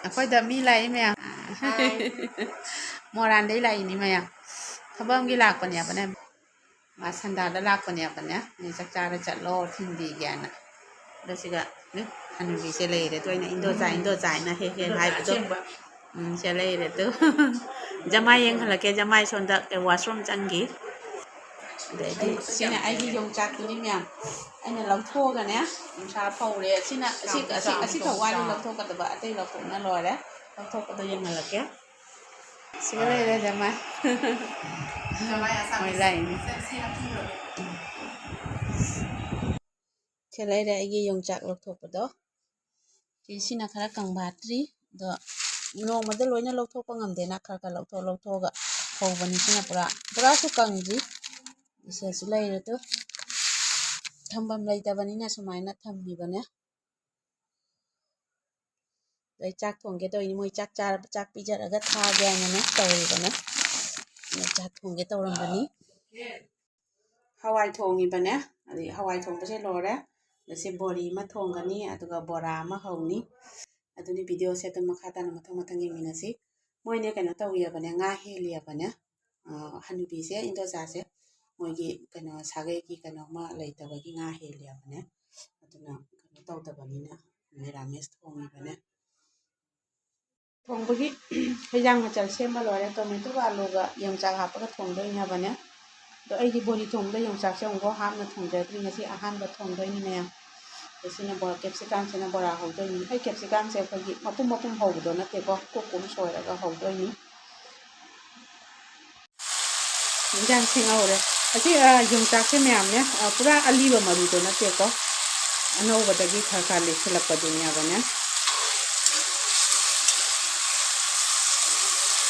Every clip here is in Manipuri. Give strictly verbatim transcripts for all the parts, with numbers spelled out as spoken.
ꯑꯩꯈꯣꯏꯗ ꯃꯤ ꯂꯥꯛꯏ ꯃꯌꯥꯝ꯫ ꯃꯣꯏꯔꯥꯡꯗꯩ ꯂꯥꯛꯏꯅꯤ ꯃꯌꯥꯝ꯫ ꯊꯕꯛ ꯑꯃꯒꯤ ꯂꯥꯛꯄꯅꯦꯕꯅꯦ꯫ ꯃꯥ ꯁꯟꯗꯥꯗ ꯂꯥꯛꯄꯅꯦꯕꯅꯦ꯫ ꯃꯤ ꯆꯥꯛ ꯆꯥꯔ ꯆꯠꯂꯣ ꯊꯤꯟꯕꯤꯒꯦꯅ꯫ ꯑꯗꯣ ꯁꯤꯒ ꯍꯅꯨꯕꯤꯁꯦ ꯂꯩꯔꯦ꯫ ꯑꯗꯣ ꯑꯩꯅ ꯏꯟꯗꯣꯆꯥ, ꯏꯟꯗꯣꯆꯥ ꯍꯥꯏꯅ ꯍꯦꯛ ꯍꯦꯛ ꯍꯥꯏꯕꯗꯣ꯫ ꯎꯝ, ꯁꯦ ꯂꯩꯔꯦ ꯑꯗꯨ꯫ ꯖꯃꯥꯏ ꯌꯦꯡꯍꯜꯂꯛꯀꯦ꯫ ꯖꯃꯥꯏ ꯁꯣꯝꯗ washroom ꯆꯪꯈꯤ꯫ ꯑꯗꯩꯗꯤ ꯁꯤꯅ ꯑꯩꯒꯤ ꯌꯣꯡꯆꯥꯛꯇꯨꯅꯤ ꯃꯌꯥꯝ꯫ ꯑꯩꯅ ꯂꯧꯊꯣꯛꯑꯒꯅꯦ, ꯅꯨꯡꯁꯥ ꯐꯧꯔꯦ꯫ ꯁꯤꯅ, ꯑꯁꯤ, ꯑꯁꯤ, ꯑꯁꯤꯈꯛ ꯋꯥꯠꯂꯤ ꯂꯧꯊꯣꯛꯀꯗꯕ, ꯑꯇꯩ ꯂꯧꯊꯣꯛꯅ ꯂꯣꯏꯔꯦ꯫ ꯂꯧꯊꯣꯛꯄꯗꯣ ꯌꯦꯡꯍꯜꯂꯛꯀꯦ꯫ ꯁꯤꯒ ꯂꯩꯔꯦ ꯖꯃꯥꯏ꯫ ꯃꯣꯏ ꯂꯥꯛꯏꯅꯤ꯫ ꯁꯤ ꯂꯩꯔꯦ ꯑꯩꯒꯤ ꯌꯣꯡꯆꯥꯛ ꯂꯧꯊꯣꯛꯄꯗꯣ꯫ ꯁꯤꯁꯤꯅ ꯈꯔ ꯀꯪꯕꯥꯇ꯭ꯔꯤ꯫ ꯑꯗꯣ ꯅꯣꯡꯃꯗ ꯂꯣꯏꯅ ꯂꯧꯊꯣꯛꯄ ꯉꯝꯗꯦꯅ, ꯈꯔ ꯈꯔ ꯂꯧꯊꯣꯛ ꯂꯧꯊꯣꯛꯑꯒ ꯍꯧꯕꯅꯤ꯫ ꯁꯤꯅ ꯄꯨꯔꯥ, ꯄꯨꯔꯥꯁꯨ ꯀꯪꯗ꯭ꯔꯤ꯫ ꯁꯤꯗꯁꯨ ꯂꯩꯔꯦ ꯑꯗꯨ꯫ ꯊꯝꯐꯝ ꯂꯩꯇꯕꯅꯤꯅ ꯁꯨꯃꯥꯏꯅ ꯊꯝꯃꯤꯕꯅꯦ꯫ ꯑꯗꯩ ꯆꯥꯛ ꯊꯣꯡꯒꯦ ꯇꯧꯔꯤꯅꯤ꯫ ꯃꯣꯏ ꯆꯥꯛ ꯆꯥꯔ-, ꯆꯥꯛ ꯄꯤꯖꯔꯒ ꯊꯥꯒꯦ ꯍꯥꯏꯅꯅꯦ ꯇꯧꯔꯤꯕꯅꯦ꯫ ꯑꯗꯩ ꯆꯥꯛ ꯊꯣꯡꯒꯦ ꯇꯧꯔꯝꯕꯅꯤ꯫ ꯍꯋꯥꯏ ꯊꯣꯡꯉꯤꯕꯅꯦ꯫ ꯑꯗꯩ ꯍꯋꯥꯏ ꯊꯣꯡꯕꯁꯦ ꯂꯣꯏꯔꯦ꯫ ꯑꯗ ꯁꯤ ꯕꯣꯔꯤ ꯑꯃ ꯊꯣꯡꯒꯅꯤ, ꯑꯗꯨꯒ ꯕꯣꯔꯥ ꯑꯃ ꯍꯧꯅꯤ꯫ ꯑꯗꯨꯅꯤ ꯚꯤꯗꯤꯑꯣꯁꯦ ꯑꯗꯨꯝ ꯃꯈꯥ ꯇꯥꯅ ꯃꯊꯪ ꯃꯊꯪ ꯌꯦꯡꯃꯤꯟꯅꯁꯤ꯫ ꯃꯣꯏꯅꯦ ꯀꯩꯅꯣ ꯇꯧꯔꯤꯑꯕꯅꯦ, ꯉꯥ ꯍꯦꯜꯂꯤꯑꯕꯅꯦ꯫ ꯑ, ꯍꯅꯨꯕꯤꯁꯦ, ꯏꯟꯗꯣꯆꯥꯁꯦ, ꯃꯣꯏꯒꯤ ꯀꯩꯅꯣ ꯁꯥꯒꯩꯒꯤ ꯀꯩꯅꯣꯝꯃ ꯂꯩꯇꯕꯒꯤ ꯉꯥ ꯍꯦꯜꯂꯤꯑꯕꯅꯦ꯫ ꯑꯗꯨꯅ ꯀꯩꯅꯣ ꯇꯧꯗꯕꯅꯤꯅ ꯃꯦꯔꯥꯃꯦꯁ ꯊꯣꯡꯉꯤꯕꯅꯦ꯫ ꯊꯣꯡꯕꯒꯤ ꯍꯩꯖꯥꯡ ꯃꯆꯜ ꯁꯦꯝꯕ ꯂꯣꯏꯔꯦ꯫ ꯇꯣꯃꯦꯇꯣꯒ ꯑꯂꯨꯒ ꯌꯣꯡꯆꯥꯛ ꯍꯥꯞꯄꯒ ꯊꯣꯡꯗꯣꯏꯅꯦꯕꯅꯦ꯫ ꯑꯗꯣ ꯑꯩꯗꯤ ꯕꯣꯔꯤ ꯊꯣꯡꯕꯗ ꯌꯣꯡꯆꯥꯛꯁꯦ ꯑꯃꯨꯛꯐꯥꯎ ꯍꯥꯞꯅ ꯊꯣꯡꯖꯗ꯭ꯔꯤ꯫ ꯉꯁꯤ ꯑꯍꯥꯟꯕ ꯊꯣꯡꯗꯣꯏꯅꯤ ꯃꯌꯥꯝ꯫ ꯑꯗ ꯁꯤꯅ ꯕꯣ-, ꯀꯦꯞꯁꯤꯀꯥꯝꯁꯤꯅ ꯕꯣꯔꯥ ꯍꯧꯗꯣꯏꯅꯤ꯫ ꯑꯩ ꯀꯦꯞꯁꯤꯀꯥꯝꯁꯦ ꯑꯩꯈꯣꯏꯒꯤ ꯃꯄꯨꯝ ꯃꯄꯨꯝ ꯍꯧꯕꯗꯣ ꯅꯠꯇꯦꯀꯣ, ꯀꯨꯞ ꯀꯨꯞ ꯁꯣꯏꯔꯒ ꯍꯧꯗꯣꯏꯅꯤ꯫ ꯏꯟꯖꯥꯡ ꯁꯦꯝꯍꯧꯔꯦ꯫ ꯑꯁꯤ, ꯑ, ꯌꯣꯡꯆꯥꯛꯁꯦ ꯃꯌꯥꯝꯅꯦ, ꯑ, ꯄꯨꯔꯥ ꯑꯂꯤꯕ ꯃꯔꯨꯗꯣ ꯅꯠꯇꯦꯀꯣ, ꯑꯅꯧꯕꯗꯒꯤ ꯈꯔ ꯈꯔ ꯂꯤꯁꯤꯜꯂꯛꯄꯗꯨꯅꯦꯕꯅꯦ꯫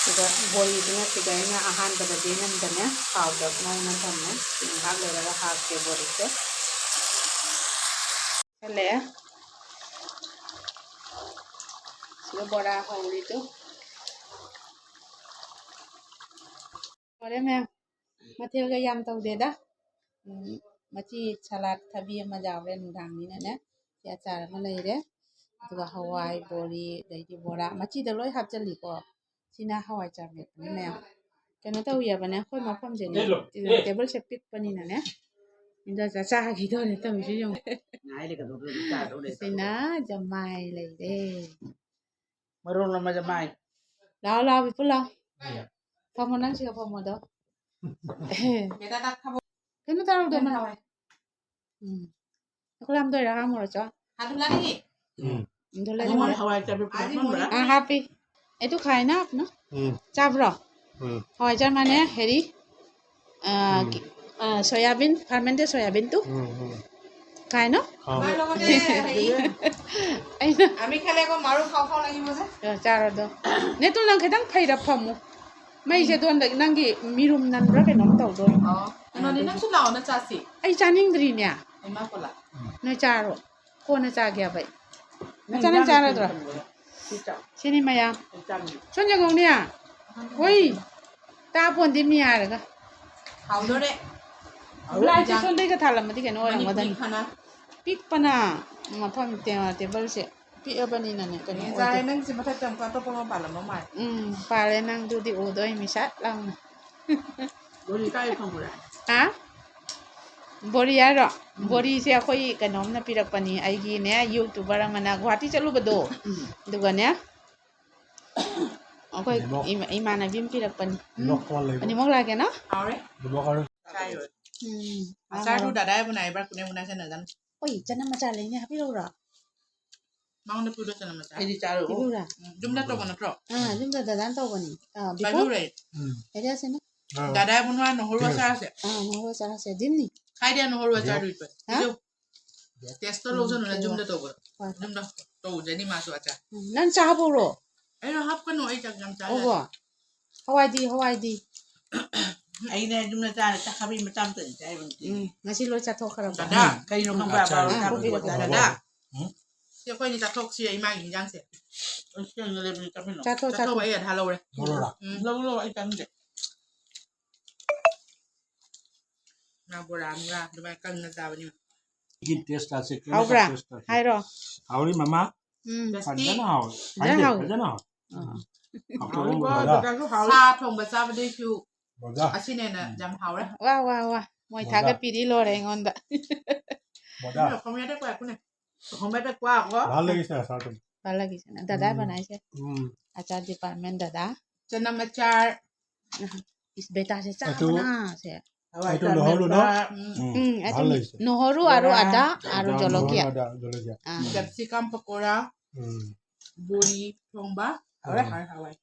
ꯑꯗꯨꯒ ꯕꯣꯔꯤꯗꯨꯅ ꯁꯤꯗ ꯑꯩꯅ ꯑꯍꯥꯟꯕꯗꯗꯤ ꯅꯝꯗꯅꯦ ꯊꯥꯎꯗ ꯉꯧꯅ ꯊꯝꯃꯦ꯫ ꯁꯤ ꯉꯥꯏꯍꯥꯛ ꯂꯩꯔꯒ ꯍꯥꯞꯀꯦ ꯕꯣꯔꯤꯁꯦ꯫ ꯍꯜꯂꯛꯑꯦ꯫ ꯁꯤꯒ ꯕꯣꯔꯥ ꯍꯧꯔꯤꯗꯨ꯫ ꯂꯣꯏꯔꯦ ꯃꯌꯥꯝ꯫ ꯃꯊꯦꯜꯒ ꯌꯥꯝ ꯇꯧꯗꯦꯗ꯫ ꯎꯝ, ꯃꯆꯤ ꯁꯂꯥꯠ ꯊꯕꯤ ꯑꯃ ꯌꯥꯎꯔꯦ ꯅꯨꯡꯗꯥꯡꯅꯤꯅꯅꯦ꯫ ꯁꯤ ꯑꯆꯥꯔ ꯑꯃ ꯂꯩꯔꯦ꯫ ꯑꯗꯨꯒ ꯍꯋꯥꯏ, ꯕꯣꯔꯤ, ꯑꯗꯩꯗꯤ ꯕꯣꯔꯥ, ꯃꯆꯤꯗ ꯂꯣꯏ ꯍꯥꯞꯆꯜꯂꯤꯀꯣ꯫ ꯁꯤꯅ ꯍꯋꯥꯏ ꯆꯥꯔ ꯃꯦꯠꯄꯅꯤ ꯃꯌꯥꯝ꯫ ꯀꯩꯅꯣ ꯇꯧꯋꯦꯕꯅꯦ, ꯑꯩꯈꯣꯏ ꯃꯐꯝꯁꯦꯅꯦ, ꯇꯦꯕꯜꯁꯦ ꯄꯤꯛꯄꯅꯤꯅꯅꯦ, ꯏꯟꯗꯣꯟꯆꯥ ꯆꯥꯈꯤꯗꯣꯔꯦ ꯇꯧꯔꯤꯁꯦ ꯌꯦꯡꯉꯣ꯫ ꯁꯤꯅ ꯖꯃꯥꯏ ꯂꯩꯔꯦ꯫ ꯃꯔꯣꯜ ꯑꯃ ꯖꯃꯥꯏ꯫ ꯂꯥꯛꯑꯣ, ꯂꯥꯛꯑꯣ, ꯕꯤꯄꯨꯜ, ꯂꯥꯛꯑꯣ꯫ ꯐꯝꯃꯣ, ꯅꯪ ꯁꯤꯗ ꯐꯝꯃꯣꯗꯣ꯫ ꯀꯩꯅꯣ ꯇꯧꯔꯗꯣ, ꯃꯅꯥ꯫ ꯎꯝ꯫ ꯑꯩꯈꯣꯏ ꯂꯥꯝꯗꯣꯏꯔꯥ, ꯍꯥꯡꯉꯨꯔꯣ, ꯆꯣ? ꯎꯝ꯫ ꯑꯗꯨ ꯂꯩꯔꯦ꯫ ꯑꯗꯨ ꯃꯣꯏ ꯍꯋꯥꯏ ꯆꯥꯕꯤ ꯄꯨꯂꯞ ꯍꯥꯞꯄ꯭ꯔꯥ? ꯑꯥ, ꯍꯥꯞꯄꯤ꯫ ꯑꯩꯗꯨ ꯈꯥꯏꯅ ꯍꯥꯞꯅ꯫ ꯎꯝ꯫ ꯆꯥꯕ꯭ꯔꯣ? ꯎꯝ꯫ ꯍꯋꯥꯏꯖꯥꯔ ꯃꯥꯅꯦ, ꯍꯦꯔꯤ꯫ ꯑ, ꯎꯝ꯫ ꯀꯤ-, ꯑ, soyabean, fermented soyabean টো꯫ ꯎꯝ, ꯎꯝ꯫ ꯈꯥꯏꯅꯣ? ꯍꯥꯎ꯫ ꯑꯩꯅ আমি খালে আকৌ মাৰো খাওঁ খাওঁ লাগিব যে। ꯑ, ꯆꯥꯔꯣ ꯑꯗꯣ꯫ ꯅꯦꯇꯨ, ꯅꯪ ꯈꯤꯇꯪ ꯐꯩꯔꯞ ꯐꯝꯃꯨ꯫ ꯃꯩꯁꯦ ꯑꯗꯣꯝꯗ ꯅꯪꯒꯤ ꯃꯤꯔꯨꯝ ꯅꯟꯕ꯭ꯔꯥ ꯀꯩꯅꯣꯝ ꯇꯧꯗꯣꯔꯦ꯫ ꯑꯣ, ꯀꯩꯅꯣꯅꯦ, ꯑꯗꯨꯒꯤ ꯅꯪꯁꯨ ꯂꯥꯛꯑꯣꯅ ꯆꯥꯁꯤ꯫ ꯑꯩ ꯆꯥꯅꯤꯡꯗ꯭ꯔꯤꯅꯦ꯫ ꯏꯃꯥ ꯀꯣꯂꯥ꯫ ꯅꯣꯏ ꯆꯥꯔꯣ꯫ ꯀꯣꯟꯅ ꯆꯥꯒꯦ ꯍꯥꯏꯕ ꯑꯩ꯫ ꯅꯆꯥ ꯅꯪ ꯆꯥꯔꯗ꯭ꯔꯣ? ꯁꯤ ꯆꯥꯎ꯫ ꯁꯤꯅꯤ ꯃꯌꯥꯝ꯫ ꯑꯩ ꯆꯥꯅꯤꯡꯉꯦ꯫ ꯁꯣꯝ ꯌꯦꯡꯉꯧꯅꯦ꯫ ꯍꯣꯏ꯫ ꯇꯥꯄꯣꯟꯗꯤ ꯃꯤ ꯍꯥꯏꯔꯒ꯫ ꯍꯥꯎꯗꯣꯔꯦ꯫ ꯂꯥꯏꯠꯁꯦ ꯁꯣꯝꯗꯩꯒ ꯊꯥꯜꯂꯝꯃꯗꯤ ꯀꯩꯅꯣ ꯑꯣꯏꯔꯝꯒꯗꯕꯅꯤ꯫ ꯃꯅꯤꯄꯨꯔꯤ ꯈꯥꯅꯥ꯫ ꯄꯤꯛꯄꯅ ꯃꯐꯝ ꯇꯦ-, ꯇꯦꯕꯜꯁꯦ ꯄꯤꯛꯑꯕꯅꯤꯅꯅꯦ, ꯀꯩꯅꯣ ꯑꯦ, ꯖꯥꯔꯦ, ꯑꯣꯏꯗꯦ꯫ ꯅꯪꯁꯦ ꯃꯊꯛꯇ ꯑꯃꯨꯛ ꯑꯇꯣꯞꯄ ꯑꯃ ꯄꯥꯜꯂꯝꯕ ꯃꯥꯜꯂꯦ꯫ ꯎꯝ, ꯄꯥꯜꯂꯦ, ꯅꯪꯗꯨꯗꯤ ꯎꯗꯣꯏ ꯃꯤꯁꯥꯠ ꯂꯥꯎꯅ꯫ ꯕꯣꯔꯤ ꯀꯥꯏ ꯐꯪꯕ꯭ꯔꯥ? ꯍꯥ? ꯕꯣꯔꯤ ꯍꯥꯏꯔꯣ? ꯎꯝ꯫ ꯕꯣꯔꯤꯁꯦ ꯑꯩꯈꯣꯏ ꯀꯩꯅꯣꯝꯅ ꯄꯤꯔꯛꯄꯅꯤ, ꯑꯩꯒꯤꯅꯦ, YouTuber ꯑꯃꯅ ꯒꯨꯍꯥꯇꯤ ꯆꯠꯂꯨꯕꯗꯣ, ꯎꯝ꯫ ꯑꯗꯨꯒꯅꯦ, ꯑꯩꯈꯣꯏ ꯅꯦꯃꯣꯛ꯫ ꯏꯃꯥ-, ꯏꯃꯥꯟꯅꯕꯤ ꯑꯃ ꯄꯤꯔꯛꯄꯅꯤ꯫ ꯅꯦꯃꯣꯛ ꯀꯣꯜ ꯂꯩꯕ꯫ ꯑꯅꯤꯃꯛ ꯂꯥꯛꯀꯦꯅ? ꯍꯥꯎꯔꯦ꯫ ꯅꯦꯃꯣꯛ ꯍꯥꯎꯔꯦ꯫ ꯆꯥꯏꯔꯣꯏ꯫ ꯎꯝ, ꯑꯆꯥꯔꯗꯨ ꯍꯥꯎꯔꯦ꯫ ꯗꯥꯗꯥꯏ ꯕꯅꯥꯏꯕ꯭ꯔꯥ ꯀꯨꯅꯦ ꯕꯅꯥꯏꯁꯦ ꯅꯖꯥꯅ꯫ ꯑꯣꯏ, ꯆꯅꯝ ꯃꯆꯥ ꯂꯩꯅꯦ, ꯍꯥꯞꯄꯤꯔꯛꯎꯔꯥ? ꯃꯉꯣꯟꯗ ꯄꯨꯗ ꯆꯅꯝ ꯃꯆꯥ꯫ ꯑꯩꯗꯤ ꯆꯥꯔꯣꯏ꯫ ꯄꯤꯔꯛꯎꯔꯥ? ꯎꯝ, ꯌꯨꯝꯗ ꯇꯧꯕ ꯅꯠꯇ꯭ꯔꯣ? ꯑꯥ, ꯌꯨꯝꯗ ꯗꯗꯥꯅ ꯇꯧꯕꯅꯤ꯫ ꯑꯥ, ꯕꯤꯀꯣ? ꯄꯥꯏꯕꯤꯌꯨꯔꯥ ꯑꯩ? ꯎꯝ꯫ ꯀꯩꯗꯧꯁꯤꯅꯣ? ꯗꯥꯗꯥ ꯕꯅꯨꯋꯥ ꯅꯍꯣꯔꯨ ꯑꯆꯥꯔꯁꯦ꯫ ꯑꯥ, ꯅꯍꯣꯔꯨ ꯑꯆꯥꯔꯁꯦ꯫ ꯗꯤꯝꯅꯤ꯫ ꯈꯥꯏꯗꯤ ꯅꯍꯣꯔꯨ ꯑꯆꯥꯔꯗꯨ ꯏꯄꯥ꯫ ꯍꯥ? ꯄꯤꯖꯧ꯫ ꯇꯦꯁꯇꯣ ꯎꯝ, ꯂꯧꯖꯅꯨꯅ ꯄꯤꯔꯛꯑꯣ꯫ ꯌꯨꯝꯗ ꯇꯧꯕ꯫ ꯍꯣꯏ꯫ ꯌꯨꯝꯗ ꯇꯧꯖꯅꯤ ꯃꯥꯁꯨ ꯑꯆꯥꯔ꯫ ꯎꯝ, ꯅꯪ ꯆꯥꯕꯧꯔꯣ? ꯑꯩꯅ ꯍꯥꯞꯀꯅꯨ, ꯑꯩ ꯆꯥꯛ ꯌꯥꯝ ꯆꯥ ꯑꯣ, ꯌꯥꯗꯦ꯫ ꯍꯋꯥꯏꯗꯤ, ꯍꯋꯥꯏꯗꯤ? ꯑꯩꯅ ꯌꯨꯝꯗ ꯆꯥꯔ ꯆꯥꯛ ꯈꯥꯕꯤ ꯃꯆꯥ ꯑꯃꯇꯅꯤ ꯆꯥꯏꯕ ꯅꯨꯡꯇꯤꯒꯤ꯫ ꯎꯝ, ꯉꯁꯤ ꯂꯣꯏ ꯆꯥꯊꯣꯛꯈ꯭ꯔꯕ? ꯗꯥꯗꯥ꯫ ꯀꯩꯅꯣ ꯈꯪꯕ꯭ꯔꯥ? ꯑꯆꯥꯔ꯫ ꯕꯥꯔꯣ ꯑꯥ, ꯇꯥꯕ ꯄꯨꯕꯤꯔꯛꯑꯣ꯫ ꯄꯣꯠ ꯗꯥꯗꯥ꯫ ꯗꯥꯗꯥ꯫ ꯎꯝ? ꯁꯤ ꯑꯩꯈꯣꯏꯅꯤ ꯆꯥꯊꯣꯛꯁꯤ, ꯏꯃꯥꯒꯤ ꯍꯤꯟꯖꯥꯡꯁꯦ꯫ ꯑꯁ, ꯀꯩꯅꯣ ꯂꯩꯕꯅꯤ ꯆꯥꯃꯤꯟꯅꯧ꯫ ꯆꯥꯊꯣꯛ, ꯆꯥꯊꯣꯛ꯫ ꯆꯥꯊꯣꯛ, ꯑꯩ ꯑꯙꯥ ꯂꯧꯔꯦ꯫ ꯂꯧꯔꯣꯔꯥ? ꯎꯝ, ꯂꯧ, ꯂꯧ, ꯑꯩ ꯆꯥꯅꯤꯡꯗꯦ꯫ ꯉꯥ ꯕꯣꯔꯥ ꯑꯃꯒ ꯑꯗꯨꯃꯥꯏꯅ ꯀꯪꯅ ꯆꯥꯕꯅꯤ꯫ ꯆꯤꯛꯀꯟ ꯇꯦꯁ ꯇꯥꯁꯦ, ꯀꯩꯅꯣ ꯍꯥꯎꯕ꯭ꯔꯥ? ꯇꯦꯁ ꯇꯥꯁꯦ꯫ ꯍꯥꯏꯔꯣ꯫ ꯍꯥꯎꯔꯤ, ꯃꯃꯥ꯫ ꯎꯝ꯫ Tasty꯫ ꯐꯖꯅ ꯍꯥꯎꯋꯦ ꯐꯖꯅ ꯍꯥꯎꯋꯦ꯫ ꯐꯖꯅ ꯍꯥꯎꯋꯦ ꯑꯥ꯫ ꯍꯥꯎꯇꯕ ꯍꯥꯎꯋꯦꯀꯣ, ꯃꯣꯖꯥ ꯗꯗꯥꯁꯨ ꯍꯥꯎꯋꯦ꯫ ꯁꯥ ꯊꯣꯡꯕ ꯆꯥꯕꯗꯩꯁꯨ ꯃꯣꯖꯥ ꯑꯁꯤꯅ ꯍꯦꯟꯅ ꯌꯥꯝ ꯍꯥꯎꯔꯦ꯫ ꯋꯥ ꯋꯥ ꯋꯥ ꯃꯣꯏ ꯃꯣꯖꯥ꯫ ꯊꯥꯒꯠꯄꯤꯔꯤ ꯂꯣꯏꯔꯦ ꯑꯩꯉꯣꯟꯗ꯫ ꯃꯣꯖꯥ ꯑꯩꯅ অসমীয়াতে কৈ একো নাই। অসমীয়াতে কোৱা আকৌ। ভাল লাগিছে আচাৰটো। ভাল লাগিছে ন? দাদাই উম। বনাইছে। উম। আচাৰ ডিপাৰ্টমেণ্ট দাদা। চনা আচাৰ। ইছ, বেটা আছে, চা এইটো বনা আছে। এইটো নহৰু ন? উম। উম, উম, এইটো ভাল লাগিছে। নহৰু আৰু আদা আৰু আদা, জলকীয়া। নহৰু, আদা, জলকীয়া। আহ, কেপচিকাম পকোৰা, উম। বড়ি, থংবা, উম। হাৱাই হাৱাই।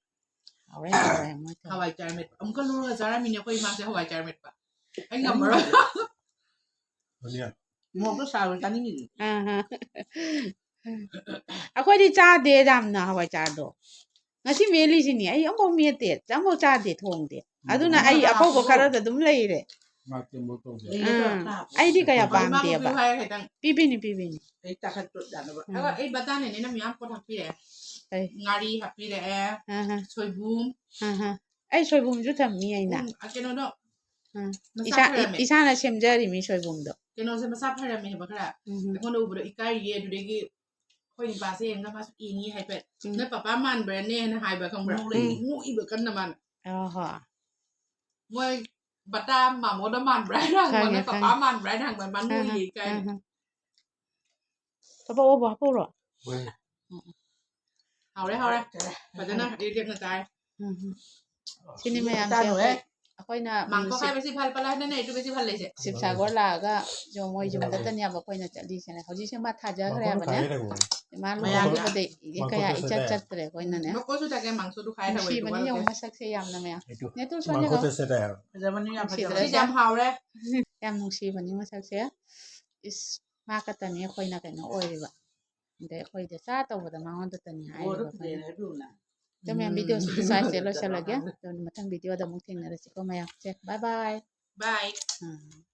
ꯍꯥꯎꯔꯦ, ꯍꯥꯎꯔꯦ, ꯃꯣꯏ ꯇꯧꯔꯦ꯫ ꯍꯋꯥꯏ ꯆꯥꯔ ꯃꯦꯠꯄ꯫ ꯑꯃꯨꯛꯀ ꯂꯧꯔꯒ ꯆꯥꯔꯝꯃꯤꯅꯦ ꯑꯩꯈꯣꯏ ꯏꯃꯥꯁꯦ ꯍꯋꯥꯏ ꯆꯥꯔ ꯃꯦꯠꯄ꯫ ꯑꯩ ꯉꯝꯃꯔꯣꯏ꯫ ꯙনিꯌꯥ꯫ ꯃꯣꯔꯣꯛꯇꯣ ꯁꯥꯕ ꯆꯥꯅꯤꯡꯉꯤꯅꯦ꯫ ꯑꯍ꯫ ꯑꯩꯈꯣꯏꯗꯤ ꯆꯥꯗꯦ ꯌꯥꯝꯅ ꯍꯋꯥꯏ ꯆꯥꯔꯗꯣ꯫ ꯉꯁꯤ ꯃꯦꯠꯂꯤꯁꯤꯅꯤ꯫ ꯑꯩ ꯑꯃꯐꯥꯎ ꯃꯦꯠꯇꯦ, ꯑꯃꯐꯥꯎ ꯆꯥꯗꯦ, ꯊꯣꯡꯗꯦ꯫ ꯑꯗꯨꯅ ꯑꯩ ꯑꯃꯒ ꯑꯀꯧꯕ ꯍꯥꯞꯄꯣ꯫ ꯈꯔꯗ ꯑꯗꯨꯝ ꯂꯩꯔꯦ꯫ ꯉꯥ ꯀꯦꯝꯕ ꯇꯧꯁꯦ꯫ ꯂꯩꯒꯗ꯭ꯔꯣ? ꯎꯝ꯫ ꯑꯩꯗꯤ ꯀꯌꯥ ꯃꯥꯏ ꯃꯥ ꯄꯥꯝꯗꯦꯕ꯫ ꯀꯣꯛꯄꯤꯌꯨ ꯍꯥꯏꯔ ꯈꯤꯇꯪ ꯄꯤꯕꯤꯅꯤ, ꯄꯤꯕꯤꯅꯤ꯫ ꯑꯩ ꯆꯥꯈꯠꯄ ꯌꯥꯅꯕ꯫ ꯎꯝ꯫ ꯑꯗꯣ ꯑꯩ ꯕꯇꯥꯅꯦꯅꯦ ꯃꯌꯥꯝ ꯄꯣꯠ ꯍꯥꯞꯄꯤꯔꯛꯑꯦ꯫ ꯀꯩ? ꯉꯥꯔꯤ ꯍꯥꯞꯄꯤꯔꯛꯑꯦ꯫ ꯑꯍ, ꯁꯣꯏꯕꯨꯝ꯫ ꯑꯍ꯫ ꯑꯩ ꯁꯣꯏꯕꯨꯝꯁꯨ ꯊꯝꯃꯤ ꯑꯩꯅ꯫ ꯎꯝ, ꯑ, ꯀꯩꯅꯣꯗꯣ ꯎꯝ꯫ ꯃꯁꯥ ꯏꯁꯥ-, ꯐꯔꯝꯃꯦ꯫ ꯏꯁꯥꯅ ꯁꯦꯝꯖꯔꯤꯃꯤ ꯁꯣꯏꯕꯨꯝꯗꯣ꯫ ꯀꯩꯅꯣꯁꯦ ꯃꯁꯥ ꯐꯔꯝꯃꯦ ꯍꯥꯏꯕ ꯈꯔ꯫ ꯎꯝ꯫ ꯑꯩꯉꯣꯟꯗ ꯎꯕꯗ ꯏꯀꯥꯏꯔꯤꯌꯦ꯫ ꯑꯗꯨꯗꯒꯤ ꯑꯩꯈꯣꯏ ꯅꯨꯄꯥꯁꯦ ꯌꯦꯡꯉꯒ ꯃꯥꯁꯨ ꯏꯅꯤ ꯍꯥꯏꯐꯦꯠ꯫ ꯎꯝ꯫ "ꯅꯣꯏ ꯄꯄꯥ ꯃꯥꯟꯕ꯭ꯔꯅꯦꯅ?" ꯍꯥꯏꯕ ꯈꯪꯕ꯭ꯔꯥ? ꯎꯝ꯫ ꯅꯣꯛꯏꯕ ꯀꯟꯅ ꯃꯥꯅ꯫ ꯑꯍꯣ꯫ ꯃꯣꯏ ꯕꯇꯥ ꯃꯥꯃꯣꯗ ꯃꯥꯟꯕ꯭ꯔꯥ ꯍꯥꯏꯅ ꯍꯪꯕ, ꯈꯪꯉꯦ, "ꯅꯣꯏ ꯄꯄꯥ ꯈꯪꯉꯦ꯫ ꯃꯥꯟꯕ꯭ꯔꯥ?" ꯍꯥꯏꯅ ꯍꯪꯕ ꯃꯥ ꯅꯣꯛꯏꯌꯦ ꯑꯍ, ꯏꯀꯥꯏꯅ꯫ ꯑꯍ꯫ ꯄꯄꯥ ꯑꯣꯕ ꯍꯥꯞꯄꯧꯔꯣ? ꯍꯣꯏ꯫ ꯍꯥꯎꯔꯦ, ꯍꯥꯎꯔꯦ꯫ ꯐꯖꯅ ꯏꯔꯦꯛꯅ ꯆꯥꯔꯦ꯫ ꯎꯝ꯫ ꯁꯤꯅꯤ ꯃꯌꯥꯝꯁꯦ ꯇꯥꯅꯨꯍꯦ꯫ ꯑꯩꯈꯣꯏ-, ꯑꯩꯈꯣꯏꯅ ꯃꯥꯡꯀꯣꯛ ꯁꯤꯞ-, ꯍꯥꯏꯕꯁꯤ ꯐꯜ ꯄꯜ ꯍꯥꯏꯗꯅ ꯑꯩ ꯇꯨ ꯀꯦꯖꯤ ꯐꯜ ꯂꯩꯁꯦ꯫ ꯁꯤꯕꯁꯥꯒꯔ ꯂꯥꯛꯑꯒ ꯌꯣ-, ꯃꯣꯏ ꯌꯨꯝꯗꯇꯅꯦꯕ ꯑꯩꯈꯣꯏꯅ ꯆꯠꯂꯤꯁꯤꯅ꯫ ꯍꯧꯖꯤꯛꯁꯦ ꯃꯥ ꯊꯥꯖꯈ꯭ꯔꯦ ꯃꯥꯡꯀꯣꯛꯅ ꯍꯥꯏꯕꯅꯦ꯫ ꯈꯥꯏꯔꯦ ꯇꯧꯕꯅꯦ꯫ ꯃꯥ ꯃꯌꯥꯝꯅ꯫ ꯂꯨꯍꯣꯡꯕꯗꯤ ꯀꯌꯥ ꯃꯥꯡꯀꯣꯛꯇ ꯏꯆꯠ ꯆꯠꯂꯦ꯫ ꯆꯠꯇ꯭ꯔꯦ ꯑꯩꯈꯣꯏꯅꯅꯦ꯫ ꯃꯀꯣꯛꯁꯨ ꯇꯥꯒꯦ, ꯃꯥꯡꯁꯨ ꯑꯗꯨ ꯈꯥꯏ ꯊꯝꯃꯦ, ꯅꯨꯡꯁꯤꯕꯅꯤ ꯑꯗꯨꯒ ꯌꯦꯡꯉꯨ ꯂꯧꯊꯣꯛꯑꯦ꯫ ꯃꯁꯛꯁꯦ ꯌꯥꯝꯅ ꯃꯌꯥꯝ꯫ ꯑꯩꯗꯣ ꯅꯦꯇꯨ ꯁꯣꯟꯖꯒ꯫ ꯃꯥꯡꯀꯣꯛꯇ ꯆꯠꯂꯦ ꯍꯥꯏꯕ꯫ ꯐꯖꯕꯅꯤ, ꯌꯥꯝ ꯐꯖꯕꯅꯤ꯫ ꯅꯨꯡꯁꯤꯗ꯭ꯔꯥ? ꯁꯤꯁꯦ ꯌꯥꯝ ꯍꯥꯎꯔꯦ꯫ ꯌꯥꯝ ꯅꯨꯡꯁꯤꯕꯅꯤ ꯃꯁꯛꯁꯦ꯫ ꯏꯁ, ꯃꯥ ꯈꯛꯇꯅꯤ ꯑꯩꯈꯣꯏꯅ ꯀꯩꯅꯣ ꯑꯣꯏꯔꯤꯕ꯫ ꯑꯗꯩ ꯑꯩꯈꯣꯏꯗ ꯆꯥ ꯇꯧꯕꯗ ꯃꯉꯣꯟꯗꯇꯅꯤ ꯍꯥꯏꯔꯤꯕ ꯑꯩꯈꯣꯏꯅ꯫ ꯑꯗꯣ ꯃꯌꯥꯝ, ꯎꯝ꯫ ꯚꯤꯗꯤꯑꯣꯁꯤ ꯁ꯭ꯋꯥꯏꯁꯤꯗ ꯂꯣꯏꯁꯤꯜꯂꯒꯦ꯫ ꯑꯗꯣ ꯃꯊꯪ ꯚꯤꯗꯤꯑꯣꯗ ꯑꯃꯨꯛ ꯊꯦꯡꯅꯔꯁꯤꯀꯣ ꯃꯌꯥꯝꯁꯦ꯫ ꯕꯥꯏ ꯕꯥꯏ꯫ ꯕꯥꯏ꯫ ꯎꯝ꯫